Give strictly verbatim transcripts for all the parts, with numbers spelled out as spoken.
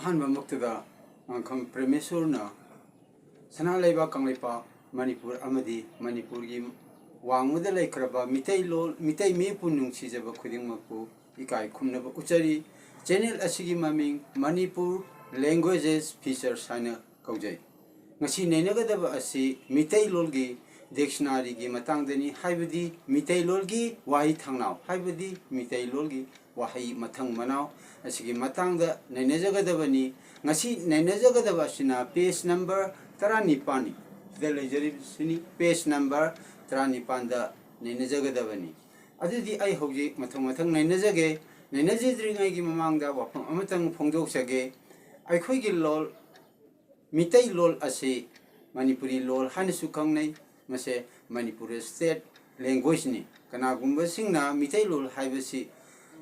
ꯑꯍꯥꯟꯕꯃꯛꯇꯗ ꯉꯥꯡꯈꯝ ꯄ꯭ꯔꯦꯃꯦꯁꯣꯔꯅ ꯁꯅꯥ ꯂꯩꯕꯥꯛ ꯀꯪꯂꯩꯄꯥꯛ ꯃꯅꯤꯄꯨꯔ ꯑꯃꯗꯤ ꯃꯅꯤꯄꯨꯔꯒꯤ ꯋꯥꯡꯃꯗ ꯂꯩꯈ꯭ꯔꯕ ꯃꯤꯇꯩꯂꯣꯟ, ꯃꯤꯇꯩ ꯃꯤꯌꯦꯛꯄꯨ ꯅꯨꯡꯁꯤꯖꯕ ꯈꯨꯗꯤꯡꯃꯛꯄꯨ ꯏꯀꯥꯏ ꯈꯨꯝꯅꯕ ꯎꯠꯆꯔꯤ꯫ ꯆꯦꯅꯦꯜ ꯑꯁꯤꯒꯤ ꯃꯃꯤꯡ ꯃꯅꯤꯄꯨꯔ ꯂꯦꯡꯒ꯭ꯋꯦꯖꯦꯁ ꯐꯤꯆꯔꯁ ꯍꯥꯏꯅ ꯀꯧꯖꯩ꯫ ꯉꯁꯤ ꯅꯩꯅꯒꯗꯕ ꯑꯁꯤ ꯃꯤꯇꯩꯂꯣꯟꯒꯤ ꯗꯤꯛꯁꯅꯥꯔꯤꯒꯤ ꯃꯇꯥꯡꯗꯅꯤ, ꯍꯥꯏꯕꯗꯤ ꯃꯤꯇꯩꯂꯣꯟꯒꯤ ꯋꯥꯍꯩ ꯊꯥꯡꯅꯥꯎ, ꯍꯥꯏꯕꯗꯤ ꯃꯤꯇꯩꯂꯣꯟꯒꯤ ꯋꯥꯍꯩ ꯃꯊꯪ ꯃꯅꯥꯎ ꯑꯁꯤꯒꯤ ꯃꯇꯥꯡꯗ ꯅꯩꯅꯖꯒꯗꯕꯅꯤ꯫ ꯉꯁꯤ ꯅꯩꯅꯖꯒꯗꯕ ꯑꯁꯤꯅ ꯄꯦꯖ ꯅꯝꯕꯔ ꯇꯔꯥꯅꯤꯄꯥꯜꯅꯤ꯫ ꯁꯤꯗ ꯂꯩꯖꯔꯤꯕꯁꯤꯅꯤ, ꯄꯦꯖ ꯅꯝꯕꯔ ꯇꯔꯥꯅꯤꯄꯥꯜꯗ ꯅꯩꯅꯖꯒꯗꯕꯅꯤ꯫ ꯑꯗꯨꯗꯤ ꯑꯩ ꯍꯧꯖꯤꯛ ꯃꯊꯪ ꯃꯊꯪ ꯅꯩꯅꯖꯒꯦ꯫ ꯅꯩꯅꯖꯗ꯭ꯔꯤꯉꯩꯒꯤ ꯃꯃꯥꯡꯗ ꯋꯥꯐꯝ ꯑꯃꯇꯪ ꯐꯣꯡꯗꯣꯛꯆꯒꯦ꯫ ꯑꯩꯈꯣꯏꯒꯤ ꯂꯣꯜ, ꯃꯤꯇꯩꯂꯣꯜ ꯑꯁꯤ ꯃꯅꯤꯄꯨꯔꯤ ꯂꯣꯜ ꯍꯥꯏꯅꯁꯨ ꯈꯪꯅꯩ꯫ ꯃꯁꯦ ꯃꯅꯤꯄꯨꯔ ꯁ꯭ꯇꯦꯠ ꯂꯦꯡꯒ꯭ꯋꯦꯖꯅꯤ꯫ ꯀꯅꯥꯒꯨꯝꯕꯁꯤꯡꯅ ꯃꯤꯇꯩꯂꯣꯜ ꯍꯥꯏꯕꯁꯤ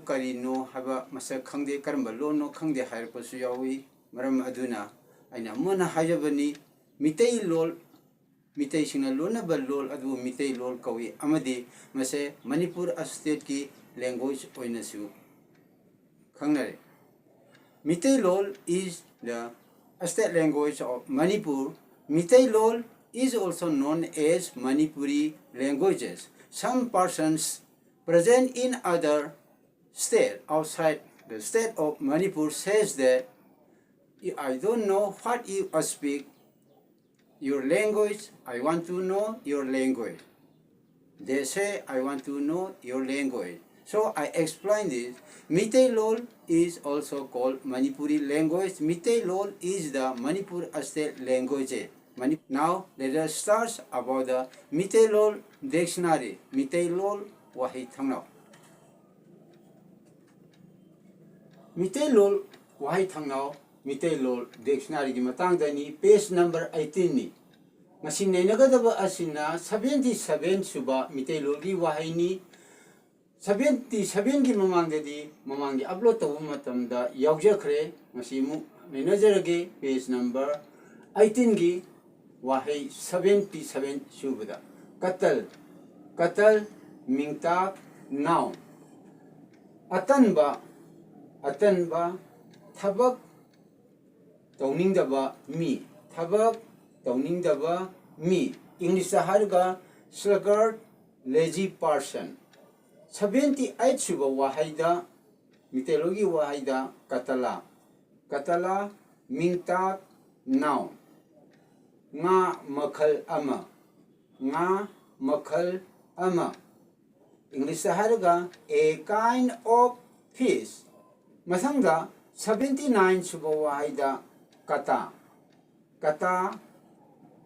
ꯀꯔꯤꯅꯣ ꯍꯥꯏꯕ ꯃꯁꯛ ꯈꯪꯗꯦ, ꯀꯔꯝꯕ ꯂꯣꯟꯅꯣ ꯈꯪꯗꯦ ꯍꯥꯏꯔꯛꯄꯁꯨ ꯌꯥꯎꯏ꯫ ꯃꯔꯝ ꯑꯗꯨꯅ ꯑꯩꯅ ꯑꯃꯨꯛ ꯍꯟꯅ ꯍꯥꯏꯖꯕꯅꯤ, ꯃꯤꯇꯩꯂꯣꯜ, ꯃꯤꯇꯩꯁꯤꯡꯅ ꯂꯣꯟꯅꯕ ꯂꯣꯜ ꯑꯗꯨꯕꯨ ꯃꯤꯇꯩꯂꯣꯜ ꯀꯧꯏ ꯑꯃꯗꯤ ꯃꯁꯦ ꯃꯅꯤꯄꯨꯔ ꯁ꯭ꯇꯦꯠꯀꯤ ꯂꯦꯡꯒ꯭ꯋꯦꯖ ꯑꯣꯏꯅꯁꯨ ꯈꯪꯅꯔꯦ꯫ Meiteilol is the state language of Manipur. Meiteilol is also known as Manipuri languages. Some persons present in other state outside the state of Manipur says that, "I don't know what you speak, your language, I want to know your language." They say, "I want to know your language." So I explain this. Meiteilol is also called Manipuri language. Meiteilol is the Manipur state language. Mani- now let us start about the Meiteilol dictionary. Meiteilol ꯋꯥꯍꯩ ꯊꯥꯡꯅꯥꯎ꯫ ꯃꯤꯇꯩꯂꯣꯜ ꯋꯥꯍꯩ ꯊꯥꯡꯅꯥꯎ, ꯃꯤꯇꯩꯂꯣꯜ ꯗꯤꯛꯁꯅꯥꯔꯤꯒꯤ ꯃꯇꯥꯡꯗꯅꯤ, page number ꯑꯩꯠꯇꯤꯟꯅꯤ꯫ ꯉꯁꯤ ꯅꯩꯅꯒꯗꯕ ꯑꯁꯤꯅ seventy seven ꯁꯨꯕ ꯃꯤꯇꯩꯂꯣꯜꯒꯤ ꯋꯥꯍꯩꯅꯤ꯫ Seventy ꯁꯕꯦꯟꯒꯤ ꯃꯃꯥꯡꯗꯗꯤ, ꯃꯃꯥꯡꯒꯤ upload ꯇꯧꯕ ꯃꯇꯝꯗ ꯌꯥꯎꯖꯈ꯭ꯔꯦ꯫ ꯉꯁꯤ ꯑꯃꯨꯛ ꯅꯩꯅꯖꯔꯒꯦ, ꯄꯦꯖ ꯅꯝꯕꯔ ꯑꯩꯠꯇꯤꯟꯒꯤ ꯋꯥꯍꯩ ꯁꯕꯦꯟꯇꯤ ꯁꯕꯦꯟ ꯁꯨꯕꯗ꯫ ꯀꯇꯜ, ꯀꯇꯜ, ꯃꯤꯡꯇꯥꯛ, ꯅꯥꯎꯟ꯫ ꯑꯇꯟꯕ, ꯑꯇꯟꯕ, ꯊꯕꯛ ꯇꯧꯅꯤꯡꯗꯕ ꯃꯤ, ꯊꯕꯛ ꯇꯧꯅꯤꯡꯗꯕ ꯃꯤ, ꯏꯪꯂꯤꯁꯇ ꯍꯥꯏꯔꯒ sluggard, lazy person꯫ Seventy eight ꯁꯨꯕ ꯋꯥꯍꯩꯗ, ꯃꯤꯇꯩꯂꯣꯟꯒꯤ ꯋꯥꯍꯩꯗ ꯀꯇꯂꯥ꯫ ꯀꯇꯂꯥ, ꯃꯤꯡꯇꯥꯛ, noun꯫ ꯉꯥ ꯃꯈꯜ ꯑꯃ꯫ ꯉꯥ ꯃꯈꯜ ꯑꯃ꯫ ꯏꯪꯂꯤꯁꯇ ꯍꯥꯏꯔꯒ a kind of fish꯫ ꯃꯊꯪꯗ seventy nine ꯁꯨꯕ ꯋꯥꯍꯩꯗ ꯀꯇꯥ꯫ ꯀꯇꯥ,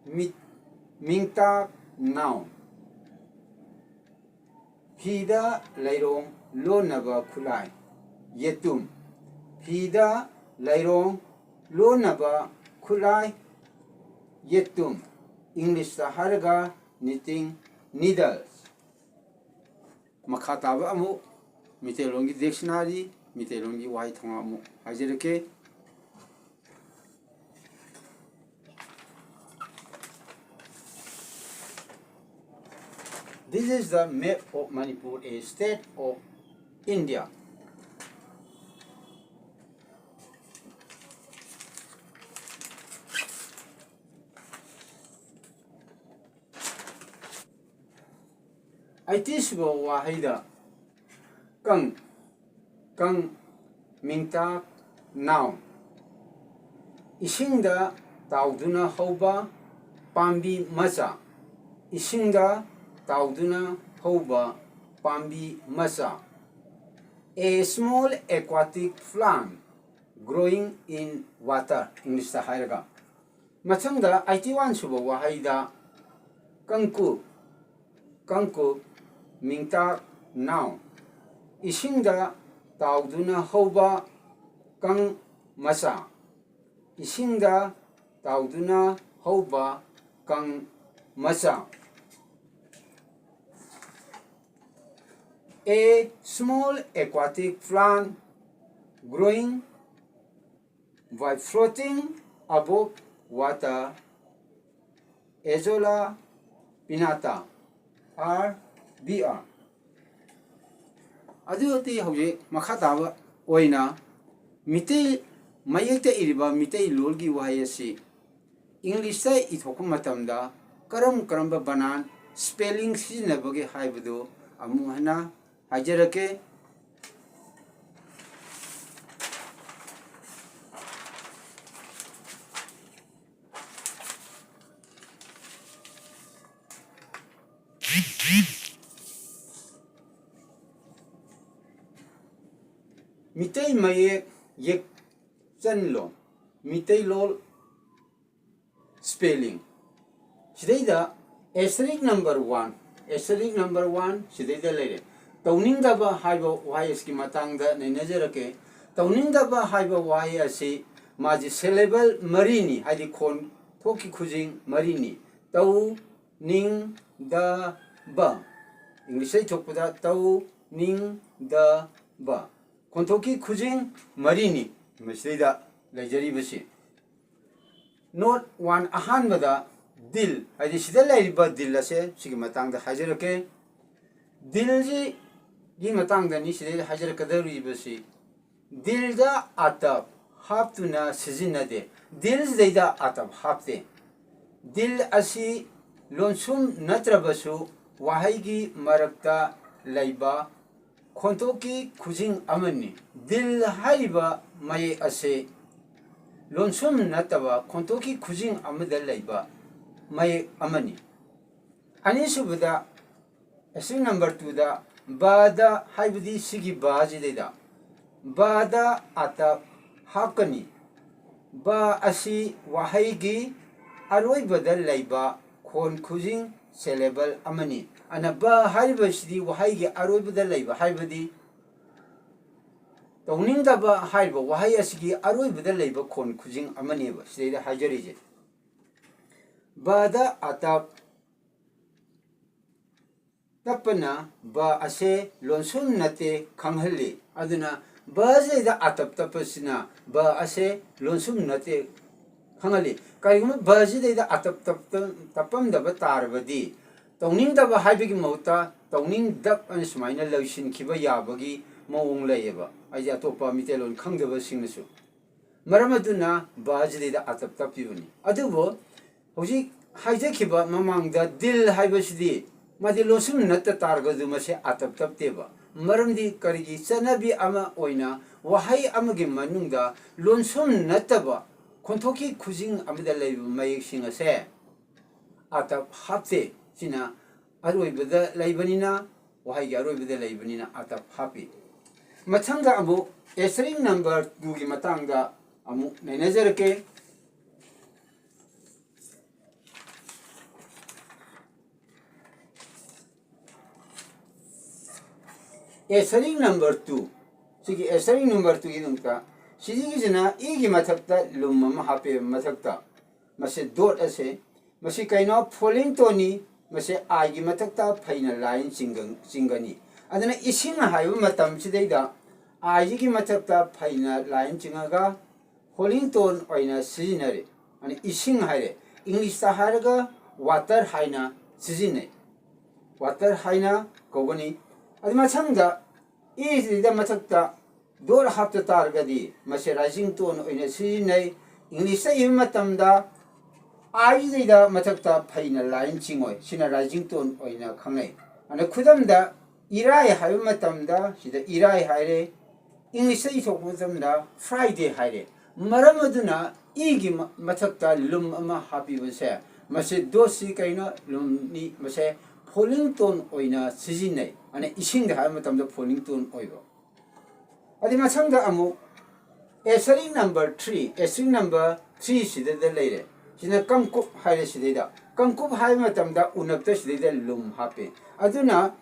ꯃꯤ-, ꯃꯤꯡꯇꯥꯛ, noun꯫ ꯐꯤꯗ ꯂꯩꯔꯣꯡ ꯂꯣꯟꯅꯕ ꯈꯨꯠꯂꯥꯏ, ꯌꯦꯇꯨꯝ꯫ ꯐꯤꯗ ꯂꯩꯔꯣꯡ ꯂꯣꯟꯅꯕ ꯈꯨꯠꯂꯥꯏ, ꯌꯦꯇꯨꯝ꯫ ꯏꯪꯂꯤꯁꯇ ꯍꯥꯏꯔꯒ knitting needles꯫ ꯃꯈꯥ ꯇꯥꯕ ꯑꯃꯨꯛ ꯃꯤꯇꯩꯂꯣꯟꯒꯤ dictionary, ꯃꯤꯇꯩꯂꯣꯟꯒꯤ ꯋꯥꯍꯩ ꯊꯣꯡꯒꯥ ꯑꯃꯨꯛ ꯍꯥꯏꯖꯔꯛꯀꯦ꯫ This is the map of Manipur, a state of India. Eighty ꯁꯨꯕ ꯋꯥꯍꯩꯗ ꯀꯪ, ꯀꯪ, ꯃꯤꯡꯇꯥꯛ, noun꯫ ꯏꯁꯤꯡꯗ ꯇꯥꯎꯗꯨꯅ ꯍꯧꯕ ꯄꯥꯝꯕꯤ ꯃꯆꯥ꯫ ꯏꯁꯤꯡꯗ ꯇꯥꯎꯗꯨꯅ ꯍꯧꯕ ꯄꯥꯝꯕꯤ ꯃꯆꯥ꯫ A small aquatic plant growing in water, ꯏꯪꯂꯤꯁꯇ ꯍꯥꯏꯔꯒ꯫ ꯃꯊꯪꯗ eighty one ꯁꯨꯕ ꯋꯥꯍꯩꯗ ꯀꯪꯀꯨꯞ, ꯀꯪꯀꯨꯞ, ꯃꯤꯡꯇꯥꯛ, noun꯫ ꯏꯁꯤꯡꯗ ꯇꯥꯎꯗꯨꯅ ꯍꯧꯕ ꯀꯪ ꯃꯆꯥ꯫ ꯏꯁꯤꯡꯗ ꯇꯥꯎꯗꯨꯅ ꯍꯧꯕ ꯀꯪ ꯃꯆꯥ꯫ A small aquatic plant growing by floating above water, Azolla pinnata, R B R꯫ ꯑꯗꯨꯗꯤ ꯍꯧꯖꯤꯛ ꯃꯈꯥ ꯇꯥꯕ ꯑꯣꯏꯅ ꯃꯤꯇꯩ ꯃꯌꯦꯛꯇ ꯏꯔꯤꯕ ꯃꯤꯇꯩꯂꯣꯟꯒꯤ ꯋꯥꯍꯩ ꯑꯁꯤ ꯏꯪꯂꯤꯁꯇ ꯏꯊꯣꯛꯄ ꯃꯇꯝꯗ ꯀꯔꯝ ꯀꯔꯝꯕ ꯕꯅꯥꯟ, spelling, ꯁꯤꯖꯤꯟꯅꯕꯒꯦ ꯍꯥꯏꯕꯗꯨ ꯑꯃꯨꯛ ꯍꯟꯅ ꯍꯥꯏꯖꯔꯛꯀꯦ꯫ ꯃꯤꯇꯩ ꯃꯌꯦꯛ ꯌꯦꯛꯆꯟꯂꯣꯟ, ꯃꯤꯇꯩꯂꯣꯟ spelling꯫ ꯁꯤꯗꯩꯗ asterisk number one, asterisk number one ꯁꯤꯗꯩꯗ ꯂꯩꯔꯦ꯫ ꯇꯧꯅꯤꯡꯗꯕ ꯍꯥꯏꯕ ꯋꯥꯍꯩ ꯑꯁꯤꯒꯤ ꯃꯇꯥꯡꯗ ꯅꯩꯅꯖꯔꯛꯀꯦ꯫ ꯇꯧꯅꯤꯡꯗꯕ ꯍꯥꯏꯕ ꯋꯥꯍꯩ ꯑꯁꯤ ꯃꯥꯁꯤ syllable ꯃꯔꯤꯅꯤ, ꯍꯥꯏꯗꯤ ꯈꯣꯟ ꯊꯣꯛꯀꯤ ꯈꯨꯖꯤꯡ ꯃꯔꯤꯅꯤ꯫ ꯇꯧ, ꯅꯤꯡ, ꯗ, ꯕ꯫ ꯏꯪꯂꯤꯁꯇ ꯏꯊꯣꯛꯄꯗ ꯇꯧ, ꯅꯤꯡ, ꯗ, ꯕ꯫ ꯈꯣꯟꯊꯣꯛꯀꯤ ꯈꯨꯖꯤꯡ ꯃꯔꯤꯅꯤ ꯃꯁꯤꯗꯩꯗ ꯂꯩꯖꯔꯤꯕꯁꯤ꯫ Note one, ꯑꯍꯥꯟꯕꯗ ꯗꯤꯜ, ꯍꯥꯏꯗꯤ ꯁꯤꯗ ꯂꯩꯔꯤꯕ ꯗꯤꯜ ꯑꯁꯦ ꯁꯤꯒꯤ ꯃꯇꯥꯡꯗ ꯍꯥꯏꯖꯔꯛꯀꯦ꯫ ꯗꯤꯜꯁꯤꯒꯤ ꯃꯇꯥꯡꯗꯅꯤ ꯁꯤꯗꯩꯗ ꯍꯥꯏꯖꯔꯛꯀꯗꯧꯔꯤꯕꯁꯤ꯫ ꯗꯤꯜꯗ ꯑꯇꯞ ꯍꯥꯞꯇꯨꯅ ꯁꯤꯖꯤꯟꯅꯗꯦ꯫ ꯗꯤꯜꯁꯤꯗꯩꯗ ꯑꯇꯞ ꯍꯥꯞꯇꯦ꯫ ꯗꯤꯜ ꯑꯁꯤ ꯂꯣꯟꯁꯨꯝ ꯅꯠꯇ꯭ꯔꯕꯁꯨ ꯋꯥꯍꯩꯒꯤ ꯃꯔꯛꯇ ꯂꯩꯕ ꯈꯣꯟꯊꯣꯛꯀꯤ ꯈꯨꯖꯤꯡ ꯑꯃꯅꯤ꯫ ꯗꯤꯜ ꯍꯥꯏꯔꯤꯕ ꯃꯌꯦꯛ ꯑꯁꯤ ꯂꯣꯟꯁꯨꯝ ꯅꯠꯇꯕ ꯈꯣꯟꯊꯣꯛꯀꯤ ꯈꯨꯖꯤꯡ ꯑꯃꯗ ꯂꯩꯕ ꯃꯌꯦꯛ ꯑꯃꯅꯤ꯫ ꯑꯅꯤꯁꯨꯕꯗ, asterisk number twoꯗ ꯕꯥꯗ, ꯍꯥꯏꯕꯗꯤ ꯁꯤꯒꯤ ꯕꯥꯁꯤꯗꯩꯗ ꯕꯥꯗ ꯑꯇꯞ ꯍꯥꯞꯀꯅꯤ꯫ ꯕꯥ ꯑꯁꯤ ꯋꯥꯍꯩꯒꯤ ꯑꯔꯣꯏꯕꯗ ꯂꯩꯕ ꯈꯣꯟ ꯈꯨꯖꯤꯡ syllable ꯑꯃꯅꯤ꯫ ꯑꯅ ꯕꯥ ꯍꯥꯏꯔꯤꯕꯁꯤꯗꯤ ꯋꯥꯍꯩꯒꯤ ꯑꯔꯣꯏꯕꯗ ꯂꯩꯕ, ꯍꯥꯏꯕꯗꯤ ꯇꯧꯅꯤꯡꯗꯕ ꯍꯥꯏꯔꯤꯕ ꯋꯥꯍꯩ ꯑꯁꯤꯒꯤ ꯑꯔꯣꯏꯕꯗ ꯂꯩꯕ ꯈꯣꯟ ꯈꯨꯖꯤꯡ ꯑꯃꯅꯦꯕ ꯁꯤꯗꯩꯗ ꯍꯥꯏꯖꯔꯤꯁꯦ꯫ ꯕꯥꯗ ꯑꯇꯞ ꯇꯞꯄꯅ ꯕ ꯑꯁꯦ ꯂꯣꯟꯁꯨꯝ ꯅꯠꯇꯦ ꯈꯪꯍꯜꯂꯤ꯫ ꯑꯗꯨꯅ ꯕꯁꯤꯗꯩꯗ ꯑꯇꯞ ꯇꯞꯄꯁꯤꯅ ꯕ ꯑꯁꯦ ꯂꯣꯟꯁꯨꯝ ꯅꯠꯇꯦ ꯈꯪꯍꯜꯂꯤ꯫ ꯀꯔꯤꯒꯨꯝꯕ ꯕꯁꯤꯗꯩꯗ ꯑꯇꯞ ꯇꯞ-, ꯇꯞꯄꯝꯗꯕ ꯇꯥꯔꯕꯗꯤ ꯇꯧꯅꯤꯡꯗꯕ ꯍꯥꯏꯕꯒꯤ ꯃꯍꯨꯠꯇ ꯇꯧꯅꯤꯡꯗꯞ ꯑꯅ ꯁꯨꯃꯥꯏꯅ ꯂꯣꯏꯁꯤꯟꯈꯤꯕ ꯌꯥꯕꯒꯤ ꯃꯑꯣꯡ ꯂꯩꯌꯦꯕ, ꯍꯥꯏꯗꯤ ꯑꯇꯣꯞꯄ ꯃꯤꯇꯩꯂꯣꯟ ꯈꯪꯗꯕꯁꯤꯡꯅꯁꯨ꯫ ꯃꯔꯝ ꯑꯗꯨꯅ ꯕ ꯁꯤꯗꯩꯗ ꯑꯇꯞ ꯇꯞꯄꯤꯕꯅꯤ꯫ ꯑꯗꯨꯕꯨ ꯍꯧꯖꯤꯛ ꯍꯥꯏꯖꯈꯤꯕ ꯃꯃꯥꯡꯗ ꯗꯤꯜ ꯍꯥꯏꯕꯁꯤꯗꯤ ꯃꯥꯗꯤ ꯂꯣꯟꯁꯨꯝ ꯅꯠꯇ ꯇꯥꯔꯒꯁꯨ ꯃꯁꯦ ꯑꯇꯞ ꯇꯞꯇꯦꯕ꯫ ꯃꯔꯝꯗꯤ ꯀꯔꯤꯒꯤ? ꯆꯠꯅꯕꯤ ꯑꯃ ꯑꯣꯏꯅ ꯋꯥꯍꯩ ꯑꯃꯒꯤ ꯃꯅꯨꯡꯗ ꯂꯣꯟꯁꯨꯝ ꯅꯠꯇꯕ ꯈꯣꯟꯊꯣꯛꯀꯤ ꯈꯨꯖꯤꯡ ꯑꯃꯗ ꯂꯩꯕ ꯃꯌꯦꯛꯁꯤꯡ ꯑꯁꯦ ꯑꯇꯞ ꯍꯥꯞꯇꯦ꯫ ꯁꯤꯅ ꯑꯔꯣꯏꯕꯗ ꯂꯩꯕꯅꯤꯅ, ꯋꯥꯍꯩꯒꯤ ꯑꯔꯣꯏꯕꯗ ꯂꯩꯕꯅꯤꯅ ꯑꯇꯞ ꯍꯥꯞꯄꯤ꯫ ꯃꯊꯪꯗ ꯑꯃꯨꯛ ꯑꯦꯁꯔꯤꯡ ꯅꯝꯕꯔ ꯇꯨꯒꯤ ꯃꯇꯥꯡꯗ ꯑꯃꯨꯛ ꯅꯩꯅꯖꯔꯛꯀꯦ꯫ ꯑꯦꯁꯔꯤꯡ ꯅꯝꯕꯔ ꯇꯨ, ꯁꯤꯒꯤ ꯑꯦꯁꯔꯤꯡ ꯅꯝꯕꯔ ꯇꯨꯒꯤꯗꯃꯛꯇ ꯁꯤꯒꯤꯁꯤꯅ ꯏꯒꯤ ꯃꯊꯛꯇ ꯂꯨꯝ ꯑꯃ ꯍꯥꯞꯄꯦ꯫ ꯃꯊꯛꯇ ꯃꯁꯤ ꯗꯣꯠ ꯑꯁꯦ, ꯃꯁꯤ ꯀꯩꯅꯣ? ꯐꯣꯂꯤꯡ ꯇꯣꯟꯅꯤ꯫ ꯃꯁꯤ ꯑꯥꯏꯒꯤ ꯃꯊꯛꯇ ꯐꯩꯅ ꯂꯥꯏꯟ ꯆꯤꯡꯒ-, ꯆꯤꯡꯒꯅꯤ꯫ ꯑꯗꯨꯅ ꯏꯁꯤꯡ ꯍꯥꯏꯕ ꯃꯇꯝꯁꯤꯗꯩꯗ ꯑꯥꯏꯁꯤꯒꯤ ꯃꯊꯛꯇ ꯐꯩꯅ ꯂꯥꯏꯟ ꯆꯤꯡꯉꯒ ꯐꯣꯂꯤꯡ ꯇꯣꯟ ꯑꯣꯏꯅ ꯁꯤꯖꯤꯟꯅꯔꯤ꯫ ꯑꯗꯨꯅ ꯏꯁꯤꯡ ꯍꯥꯏꯔꯦ꯫ ꯏꯪꯂꯤꯁꯇ ꯍꯥꯏꯔꯒ ꯋꯥꯇꯔ ꯍꯥꯏꯅ ꯁꯤꯖꯤꯟꯅꯩ꯫ ꯋꯥꯇꯔ ꯍꯥꯏꯅ ꯀꯧꯒꯅꯤ꯫ ꯑꯗꯨ ꯃꯊꯪꯗ ꯏꯁꯤꯗ ꯃꯊꯛꯇ ꯗꯣꯠ ꯍꯥꯞꯇ ꯇꯥꯔꯒꯗꯤ ꯃꯁꯤ ꯔꯥꯏꯖꯤꯡ ꯇꯣꯟ ꯑꯣꯏꯅ ꯁꯤꯖꯤꯟꯅꯩ꯫ ꯏꯪꯂꯤꯁꯇ ꯏꯕ ꯃꯇꯝꯗ ꯑꯥꯏꯁꯤꯗ ꯃꯊꯛꯇ ꯐꯩꯅ ꯂꯥꯏꯟ ꯆꯤꯡꯉꯣꯏ꯫ ꯁꯤꯅ ꯔꯥꯏꯖꯤꯡ ꯇꯣꯟ ꯑꯣꯏꯅ ꯈꯪꯅꯩ꯫ ꯑꯗꯨꯅ ꯈꯨꯗꯝꯗ ꯏꯔꯥꯏ ꯍꯥꯏꯕ ꯃꯇꯝꯗ ꯁꯤꯗ ꯏꯔꯥꯏ ꯍꯥꯏꯔꯦ꯫ ꯏꯪꯂꯤꯁꯇ ꯏꯊꯣꯛꯄ ꯃꯇꯝꯗ ꯐ꯭ꯔꯥꯏꯗꯦ ꯍꯥꯏꯔꯦ꯫ ꯃꯔꯝ ꯑꯗꯨꯅ ꯏꯒꯤ ꯃ-, ꯃꯊꯛꯇ ꯂꯨꯝ ꯑꯃ ꯍꯥꯞꯄꯤꯕꯁꯦ, ꯃꯁꯤ ꯗꯣꯠꯁꯤ ꯀꯩꯅꯣ? ꯂꯨꯝꯅꯤ꯫ ꯃꯁꯦ ꯐꯣꯂꯤꯡ ꯇꯣꯟ ꯑꯣꯏꯅ ꯁꯤꯖꯤꯟꯅꯩ꯫ ꯑꯗꯨꯅ ꯏꯁꯤꯡꯗ ꯍꯥꯏꯕ ꯃꯇꯝꯗ ꯐꯣꯂꯤꯡ ꯇꯣꯟ ꯑꯣꯏꯕ꯫ ꯑꯗꯨ ꯃꯊꯪꯗ ꯑꯃꯨꯛ ꯑꯦꯁꯔꯤꯡ ꯅꯝꯕꯔ ꯊ꯭ꯔꯤ, ꯑꯦꯁꯔꯤꯡ ꯅꯝꯕꯔ ꯊ꯭ꯔꯤ ꯁꯤꯗꯩꯗ ꯂꯩꯔꯦ꯫ ꯁꯤꯅ ꯀꯪꯀꯨꯞ ꯍꯥꯏꯔꯦ꯫ ꯁꯤꯗꯩꯗ ꯀꯪꯀꯨꯞ ꯍꯥꯏꯕ ꯃꯇꯝꯗ ꯎꯅꯞꯇ ꯁꯤꯗꯩꯗ ꯂꯨꯝ ꯍꯥꯞꯄꯦ꯫ ꯑꯗꯨꯅ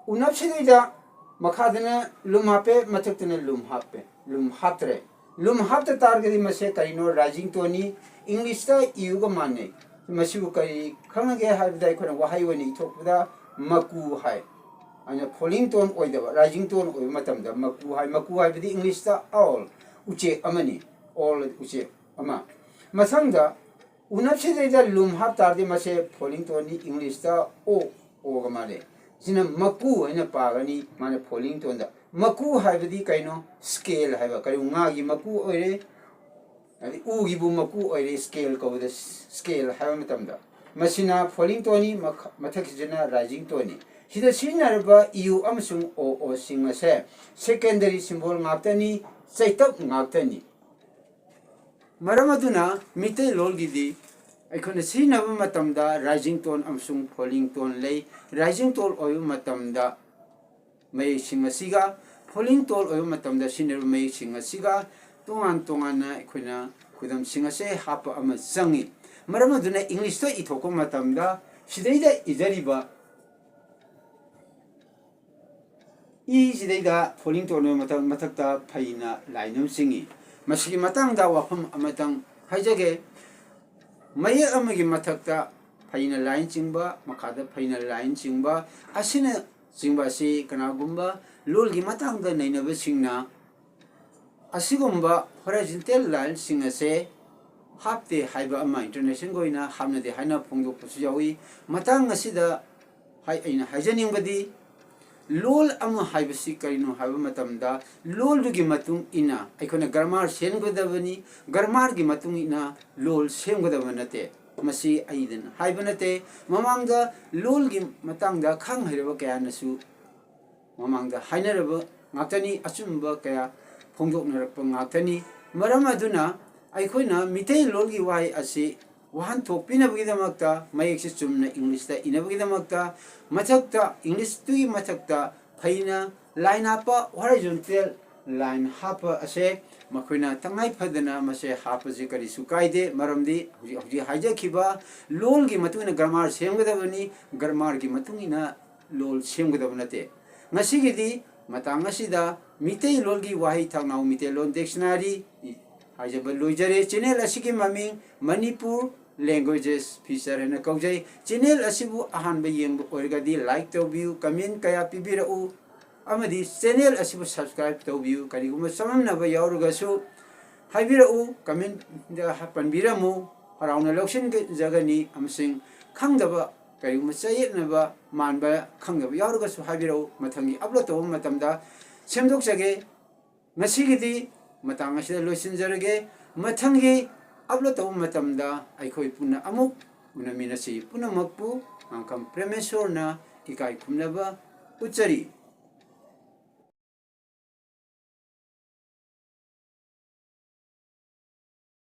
ꯎꯅꯞꯁꯤꯗꯩꯗ ꯃꯈꯥꯗꯅ ꯂꯨꯝ ꯍꯥꯞꯄꯦ, ꯃꯊꯛꯇꯅ ꯂꯨꯝ ꯍꯥꯞꯄꯦ, ꯂꯨꯝ ꯍꯥꯞꯇ꯭ꯔꯦ꯫ ꯂꯨꯝ ꯍꯥꯞꯇ ꯇꯥꯔꯒꯗꯤ ꯃꯁꯦ ꯀꯔꯤꯅꯣ? ꯔꯥꯏꯖꯤꯡ ꯇꯣꯟꯅꯤ꯫ ꯏꯪꯂꯤꯁꯇ ꯏꯌꯨꯒ ꯃꯥꯟꯅꯩ꯫ ꯃꯁꯤꯕꯨ ꯀꯔꯤ ꯈꯪꯅꯒꯦ ꯍꯥꯏꯕꯗ ꯑꯩꯈꯣꯏꯅ ꯋꯥꯍꯩ ꯑꯣꯏꯅ ꯏꯊꯣꯛꯄꯗ ꯃꯀꯨ ꯍꯥꯏ꯫ ꯑꯗꯨꯅ ꯐꯣꯂꯤꯡ ꯇꯣꯟ ꯑꯣꯏꯗꯕ, ꯔꯥꯏꯖꯤꯡ ꯇꯣꯟ ꯑꯣꯏꯕ ꯃꯇꯝꯗ ꯃꯀꯨ ꯍꯥꯏ꯫ ꯃꯀꯨ ꯍꯥꯏꯕꯗꯤ ꯏꯪꯂꯤꯁꯇ ꯑꯣꯜ, ꯎꯆꯦꯛ ꯑꯃꯅꯤ꯫ ꯑꯣꯜ, ꯎꯆꯦꯛ ꯑꯃ꯫ ꯃꯊꯪꯗ ꯎꯅꯞꯁꯤꯗꯩꯗ ꯂꯨꯝ ꯍꯥꯞ ꯇꯥꯔꯗꯤ ꯃꯁꯦ ꯐꯣꯂꯤꯡ ꯇꯣꯟꯅꯤ꯫ ꯏꯪꯂꯤꯁꯇ ꯑꯣ, ꯑꯣꯒ ꯃꯥꯜꯂꯦ꯫ ꯁꯤꯅ ꯃꯀꯨ ꯍꯥꯏꯅ ꯄꯥꯒꯅꯤ, ꯃꯥꯅ ꯐꯣꯂꯤꯡ ꯇꯣꯟꯗ꯫ ꯃꯀꯨ ꯍꯥꯏꯕꯗꯤ ꯀꯩꯅꯣ? ꯁ꯭ꯀꯦꯜ ꯍꯥꯏꯕ, ꯀꯔꯤ, ꯉꯥꯒꯤ ꯃꯀꯨ ꯑꯣꯏꯔꯦ꯫ ꯍꯥꯏꯗꯤ ꯎꯒꯤꯕꯨ ꯃꯀꯨ ꯑꯣꯏꯔꯦ, ꯁ꯭ꯀꯦꯜ ꯀꯧꯕꯗ ꯁ꯭ꯀꯦꯜ ꯍꯥꯏꯕ ꯃꯇꯝꯗ꯫ ꯃꯁꯤꯅ ꯐꯣꯂꯤꯡ ꯇꯣꯟꯅꯤ, ꯃꯈ-, ꯃꯊꯛꯁꯤꯗꯅ ꯔꯥꯏꯖꯤꯡ ꯇꯣꯟꯅꯤ꯫ ꯁꯤꯗ ꯁꯤꯖꯤꯟꯅꯔꯕ ꯏꯌꯨ ꯑꯃꯁꯨꯡ ꯑꯣ ꯑꯣꯁꯤꯡ ꯑꯁꯦ ꯁꯦꯀꯦꯟꯗꯔꯤ ꯁꯤꯝꯕꯣꯜ ꯉꯥꯛꯇꯅꯤ, ꯆꯩꯇꯞ ꯉꯥꯛꯇꯅꯤ꯫ ꯃꯔꯝ ꯑꯗꯨꯅ ꯃꯤꯇꯩꯂꯣꯟꯒꯤꯗꯤ ꯑꯩꯈꯣꯏꯅ ꯁꯤꯖꯤꯟꯅꯕ ꯃꯇꯝꯗ ꯔꯥꯏꯖꯤꯡ ꯇꯣꯟ ꯑꯃꯁꯨꯡ ꯐꯣꯂꯤꯡ ꯇꯣꯟ ꯂꯩ꯫ ꯔꯥꯏꯖꯤꯡ ꯇꯣꯟ ꯑꯣꯏꯕ ꯃꯇꯝꯗ ꯃꯌꯦꯛꯁꯤꯡ ꯑꯁꯤꯒ, ꯐꯣꯂꯤꯡ ꯇꯣꯟ ꯑꯣꯏꯕ ꯃꯇꯝꯗ ꯁꯤꯖꯤꯟꯅꯔꯤꯕ ꯃꯌꯦꯛꯁꯤꯡ ꯑꯁꯤꯒ ꯇꯣꯉꯥꯟ ꯇꯣꯉꯥꯟꯅ ꯑꯩꯈꯣꯏꯅ ꯈꯨꯗꯝꯁꯤꯡ ꯑꯁꯦ ꯍꯥꯞꯄ ꯑꯃ ꯆꯪꯉꯤ꯫ ꯃꯔꯝ ꯑꯗꯨꯅ ꯏꯪꯂꯤꯁꯇ ꯏꯊꯣꯛꯄ ꯃꯇꯝꯗ ꯁꯤꯗꯩꯗ ꯏꯖꯔꯤꯕ ꯏ ꯁꯤꯗꯩꯗ ꯐꯣꯂꯤꯡ ꯇꯣꯟ ꯑꯣꯏꯕ ꯃꯊꯛ-, ꯃꯊꯛꯇ ꯐꯩꯅ ꯂꯥꯏꯟ ꯑꯃ ꯆꯤꯡꯉꯤ꯫ ꯃꯁꯤꯒꯤ ꯃꯇꯥꯡꯗ ꯋꯥꯐꯝ ꯑꯃꯇꯪ ꯍꯥꯏꯖꯒꯦ꯫ ꯃꯌꯦꯛ ꯑꯃꯒꯤ ꯃꯊꯛꯇ ꯐꯩꯅ ꯂꯥꯏꯟ ꯆꯤꯡꯕ, ꯃꯈꯥꯗ ꯐꯩꯅ ꯂꯥꯏꯟ ꯆꯤꯡꯕ ꯑꯁꯤꯅꯆꯤꯡꯕ ꯑꯁꯤ ꯀꯅꯥꯒꯨꯝꯕ ꯂꯣꯜꯒꯤ ꯃꯇꯥꯡꯗ ꯅꯩꯅꯕꯁꯤꯡꯅ ꯑꯁꯤꯒꯨꯝꯕ ꯍꯣꯔꯥꯏꯖꯣꯟꯇꯦꯜ ꯂꯥꯏꯟꯁꯤꯡ ꯑꯁꯦ ꯍꯥꯞꯇꯦ ꯍꯥꯏꯕ ꯑꯃ, ꯏꯟꯇꯔꯅꯦꯁꯅꯦꯜꯒꯤ ꯑꯣꯏꯅ ꯍꯥꯞꯅꯗꯦ ꯍꯥꯏꯅ ꯐꯣꯡꯗꯣꯛꯄꯁꯨ ꯌꯥꯎꯏ꯫ ꯃꯇꯥꯡ ꯑꯁꯤꯗ ꯍꯥꯏ-, ꯑꯩꯅ ꯍꯥꯏꯖꯅꯤꯡꯕꯗꯤ, ꯂꯣꯜ ꯑꯃ ꯍꯥꯏꯕꯁꯤ ꯀꯔꯤꯅꯣ ꯍꯥꯏꯕ ꯃꯇꯝꯗ, ꯂꯣꯜꯗꯨꯒꯤ ꯃꯇꯨꯡ ꯏꯟꯅ ꯑꯩꯈꯣꯏꯅ ꯒ꯭ꯔꯥꯃꯥꯔ ꯁꯦꯝꯒꯗꯕꯅꯤ, ꯒ꯭ꯔꯥꯃꯥꯔꯒꯤ ꯃꯇꯨꯡ ꯏꯟꯅ ꯂꯣꯜ ꯁꯦꯝꯒꯗꯕ ꯅꯠꯇꯦ꯫ ꯃꯁꯤ ꯑꯩꯅ ꯍꯥꯏꯕ ꯅꯠꯇꯦ, ꯃꯃꯥꯡꯗ ꯂꯣꯜꯒꯤ ꯃꯇꯥꯡꯗ ꯈꯪ ꯍꯩꯔꯕ ꯀꯌꯥꯅꯁꯨ ꯃꯃꯥꯡꯗ ꯍꯥꯏꯅꯔꯕ ꯉꯥꯛꯇꯅꯤ, ꯑꯆꯨꯝꯕ ꯀꯌꯥ ꯐꯣꯡꯗꯣꯛꯅꯔꯛꯄ ꯉꯥꯛꯇꯅꯤ꯫ ꯃꯔꯝ ꯑꯗꯨꯅ ꯑꯩꯈꯣꯏꯅ ꯃꯤꯇꯩꯂꯣꯟꯒꯤ ꯋꯥꯍꯩ ꯑꯁꯤ ꯋꯥꯍꯟꯊꯣꯛ ꯄꯤꯅꯕꯒꯤꯗꯃꯛꯇ, ꯃꯌꯦꯛꯁꯤ ꯆꯨꯝꯅ ꯏꯪꯂꯤꯁꯇ ꯏꯅꯕꯒꯤꯗꯃꯛꯇ, ꯃꯊꯛꯇ, ꯏꯪꯂꯤꯁꯇꯨꯒꯤ ꯃꯊꯛꯇ ꯐꯩꯅ ꯂꯥꯏꯟ ꯍꯥꯞꯄ, ꯍꯣꯔꯥꯏꯖꯣꯟꯇꯦꯜ ꯂꯥꯏꯟ ꯍꯥꯞꯄ ꯑꯁꯦ ꯃꯈꯣꯏꯅ ꯇꯉꯥꯏ ꯐꯗꯅ ꯃꯁꯦ ꯍꯥꯞꯄꯁꯤ ꯀꯔꯤꯁꯨ ꯀꯥꯏꯗꯦ꯫ ꯃꯔꯝꯗꯤ ꯍꯧꯖꯤꯛ, ꯍꯧꯖꯤꯛ ꯍꯥꯏꯖꯈꯤꯕ ꯂꯣꯜꯒꯤ ꯃꯇꯨꯡ ꯏꯟꯅ ꯒ꯭ꯔꯥꯃꯥꯔ ꯁꯦꯝꯒꯗꯕꯅꯤ, ꯒ꯭ꯔꯥꯃꯥꯔꯒꯤ ꯃꯇꯨꯡ ꯏꯟꯅ ꯂꯣꯜ ꯁꯦꯝꯒꯗꯕ ꯅꯠꯇꯦ꯫ ꯉꯁꯤꯒꯤꯗꯤ ꯃꯇꯥꯡ ꯑꯁꯤꯗ ꯃꯤꯇꯩꯂꯣꯟꯒꯤ ꯋꯥꯍꯩ ꯊꯥꯡꯅꯥꯎ ꯃꯤꯇꯩꯂꯣꯟ ꯗꯤꯛꯁꯅꯥꯔꯤ ꯍꯥꯏꯖꯕ ꯂꯣꯏꯖꯔꯦ꯫ ꯆꯦꯅꯦꯜ ꯑꯁꯤꯒꯤ ꯃꯃꯤꯡ ꯃꯅꯤꯄꯨꯔ ꯂꯦꯡꯒ꯭ꯋꯦꯖꯦꯁ ꯐꯤꯆꯔ ꯍꯥꯏꯅ ꯀꯧꯖꯩ꯫ ꯆꯦꯅꯦꯜ ꯑꯁꯤꯕꯨ ꯑꯍꯥꯟꯕ ꯌꯦꯡꯕ ꯑꯣꯏꯔꯒꯗꯤ ꯂꯥꯏꯛ ꯇꯧꯕꯤꯌꯨ, ꯀꯃꯦꯟ ꯀꯌꯥ ꯄꯤꯕꯤꯔꯛꯎ, ꯑꯃꯗꯤ ꯆꯦꯅꯦꯜ ꯑꯁꯤꯕꯨ ꯁꯕꯁꯀ꯭ꯔꯥꯏꯕ ꯇꯧꯕꯤꯌꯨ꯫ ꯀꯔꯤꯒꯨꯝꯕ ꯆꯃꯝꯅꯕ ꯌꯥꯎꯔꯒꯁꯨ ꯍꯥꯏꯕꯤꯔꯛꯎ, ꯀꯃꯦꯟꯗ ꯄꯟꯕꯤꯔꯝꯃꯨ, ꯍꯔꯥꯎꯅ ꯂꯧꯁꯤꯟꯖꯒꯅꯤ꯫ ꯑꯃꯁꯨꯡ ꯈꯪꯗꯕ, ꯀꯔꯤꯒꯨꯝꯕ ꯆꯌꯦꯠꯅꯕ ꯃꯥꯟꯕ ꯈꯪꯗꯕ ꯌꯥꯎꯔꯒꯁꯨ ꯍꯥꯏꯕꯤꯔꯛꯎ, ꯃꯊꯪꯒꯤ ꯑꯞꯂꯣꯗ ꯇꯧꯕ ꯃꯇꯝꯗ ꯁꯦꯝꯗꯣꯛꯆꯒꯦ꯫ ꯉꯁꯤꯒꯤꯗꯤ ꯃꯇꯥꯡ ꯑꯁꯤꯗ ꯂꯣꯏꯁꯤꯟꯖꯔꯒꯦ꯫ ꯃꯊꯪꯒꯤ ꯑꯞꯂꯣꯗ ꯇꯧꯕ ꯃꯇꯝꯗ ꯑꯩꯈꯣꯏ ꯄꯨꯟꯅ ꯑꯃꯨꯛ ꯎꯅꯃꯤꯟꯅꯁꯤ꯫ ꯄꯨꯝꯅꯃꯛꯄꯨ ꯉꯥꯡꯈꯝ ꯄ꯭ꯔꯦꯃꯦꯁꯣꯔꯅ ꯏꯀꯥꯏ ꯈꯨꯝꯅꯕ ꯎꯠꯆꯔꯤ꯫